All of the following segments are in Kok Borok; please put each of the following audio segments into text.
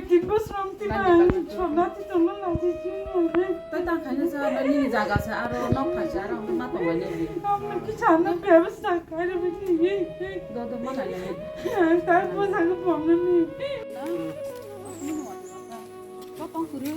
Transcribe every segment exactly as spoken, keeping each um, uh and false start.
Tin bosor ang twi nai, sonna twi tongna nai twi twi nai. Tei ta khaina sa, nini jaga sa, aro nok phai sa, aro ma tongbai nai. Ang kisa na bebas sa, khaira bini. Do, do, ma nai nai. Ang tai po sa ko pom na ni. Ko tong kuru.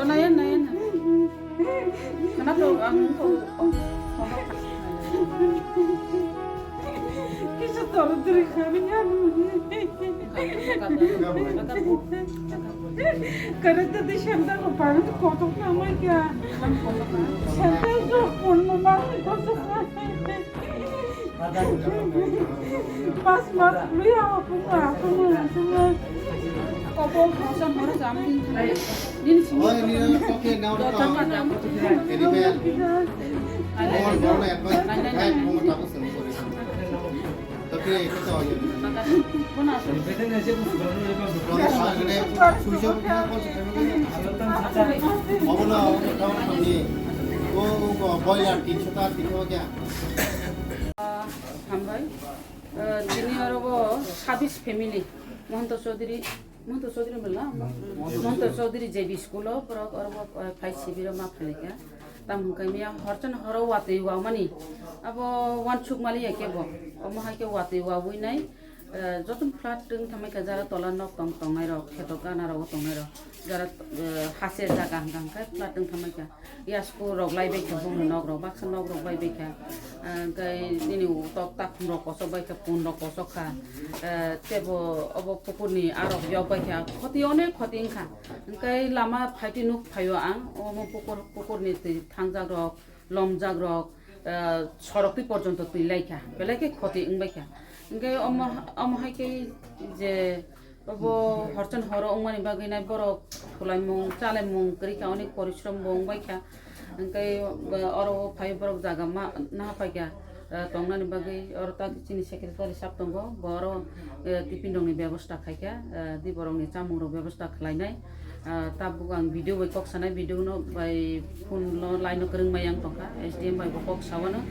Naya, naya, naya. Kenapa ang kau? Kisa toro diri kami anu. Karena tadi siang tak kau pangan kotor sama ya. Siang tak jauh pun memang kotor. Pas mas beli apa pun apa pun apa pun. Kau pun kosong baru jam ini. Ini semua. Oh, ini oke, now the. Anyway, mohon, mohon advice. Hai, mohon tahu sendiri. Tapi itu tahu ya. Kau nak suruh. Kalau soal ini, susah punya apa sih? Mau lah, tahu ni. Oh, oh, boy, yang tiga juta, tiga juta. Hambai. Tini oro bo sabis family. Mohanto Chaudhary, Mohanto Chaudhary mela? Mohanto Chaudhary J B school o borok oro bo, eh, phai sibiro ma phailai kha. Tamo hwnkhe miya horchano horo watwi wamani. Abo wansuk mali ya kebo. Omo hai khe watwi wawi nai, eh, jotono flat twng thamai kha jara tola nok tong tongnai rok, kheto gana rogo tongnai rok. Jara, eh, hase jaga hwnkha hwnkhe flat twng thamai kha. Yasku rok lai bai kha, bongni nok rok, baksa nok rok bai bai kha. Ah, hwnkhe nini utok takhum rok kosok bai kha, pun rok kosok kha. Ah, tebo obo pukur ni arok yok bai kha, khoti, onek khoti wngkha. Hwnkhe lama phaitwi nuk phaio ang, omo pukur, pukur ni twi thangjak rok, lomjak rok, ah, sorok twi porjonto twi lai kha, belai khe khoti wng bai kha. Hwnkhe omo, omo hai khe je Obo horchon horo wngmani bagwi nai borok khwlaimung, chalaimung kwrwi kha, onek porishrom bo wng bai kha. Hwnkhe oro phai borok jaga ma naha pai kha, eh, tongnani bagwi oro tak chini secretary sab tongo, bo oro, eh, tiffin rokni bebosta khai kha, eh, di borokni chamung rok bebosta khlai nai. Ah, tabuk ang video bai kok sanai, video no bai phone no line no kwrwng mai yang tongkha, S D M bai bo kok sawano,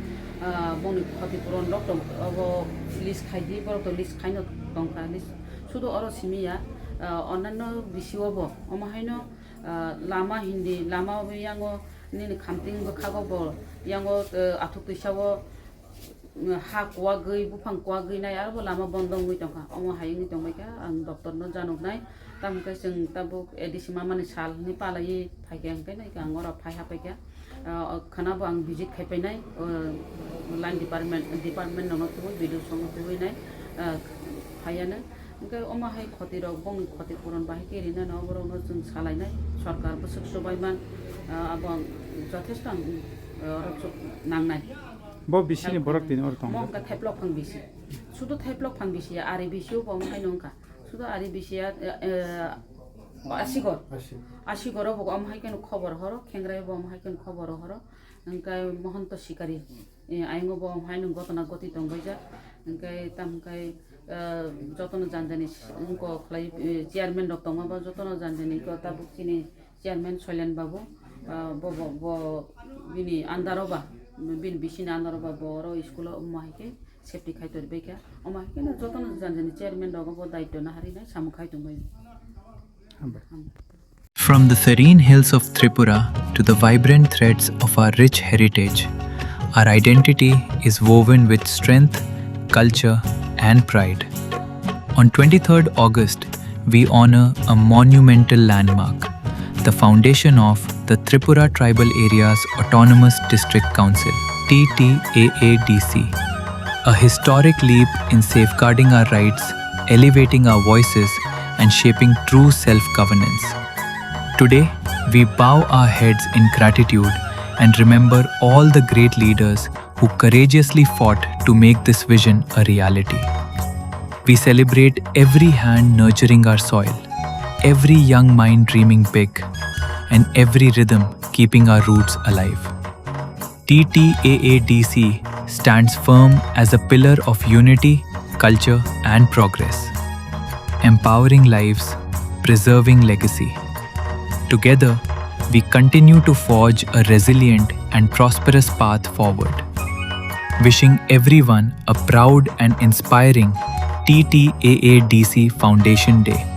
ah, bongni khoti puron rok tong, obo list khai di, borok to list khai no tongkha, list. Sudu oro simi ya, ah, onanno bisi o bo, omo haino, ah, lama hindi, lama yango nini khamting bwkhago bo, yango, ah, athuk twisa o, mm, ha kuwagwi, buphang kuwagwi nai, aro bo lama bondo wngwi tongkha. Omo hai wngwi tongbaikha, ang doctor no janoknai, tamo khe chwng tabuk A D C mamani sal hinwi palaiwi phaikha, hwnkhe no ang oro phai hapaikha. Ah, khana bo ang visit khai painai, ah, line department, department rokno tubui, B D O songno tubui nai, ah, phaiya nai. Hwnkhe omo hai khoti rok, bongni khoti puron bahai khe rinani oborokno chwng salainai, sorkar bwswk chubaima, ah, abo ang jothesto ang, ah, oro chuk nangnai. Bo bisini borok tini oro tongo. Mo wngkha thaiplok phang bisi. Sudu thaiplok phang bisi ya, ari bisi o bo omo haino wngkha. Sudu ari bisi ya, eh, eh, Asigor. Asi. Asigor o bo omo hai kheno khobor horo, Khengrai o bo omo hai kheno khobor horo. Hwnkhe Mohonto Sikari, eh, ayang o bo omo haino gotona goti tongbaijak. Hwnkhe tamo khe, eh, jotono jani jani wngkok khlai, eh, chairman rok tongma bo jotono jani jani wngkok, tabuk chini chairman Soilen Babu, ah, bo, bo, bo bini under o ba, bini bisini under o ba bo oro school o omo hai khe safety khai tori bai kha. Omo hai khe no jotono jani jani chairman rok bo daityo naharwi nai samung khai tong bai. Hambai. From the serene hills of Tripura to the vibrant threads of our rich heritage, our identity is woven with strength, culture, and pride. On twenty-third August, we honor a monumental landmark, the foundation of the Tripura Tribal Areas Autonomous District Council, T T A A D C, a historic leap in safeguarding our rights, elevating our voices, and shaping true self governance. Today, we bow our heads in gratitude and remember all the great leaders who courageously fought to make this vision a reality. We celebrate every hand nurturing our soil, every young mind dreaming big, and every rhythm keeping our roots alive. T T A A D C stands firm as a pillar of unity, culture, and progress, empowering lives, preserving legacy. Together, we continue to forge a resilient and prosperous path forward. Wishing everyone a proud and inspiring T T A A D C Foundation Day.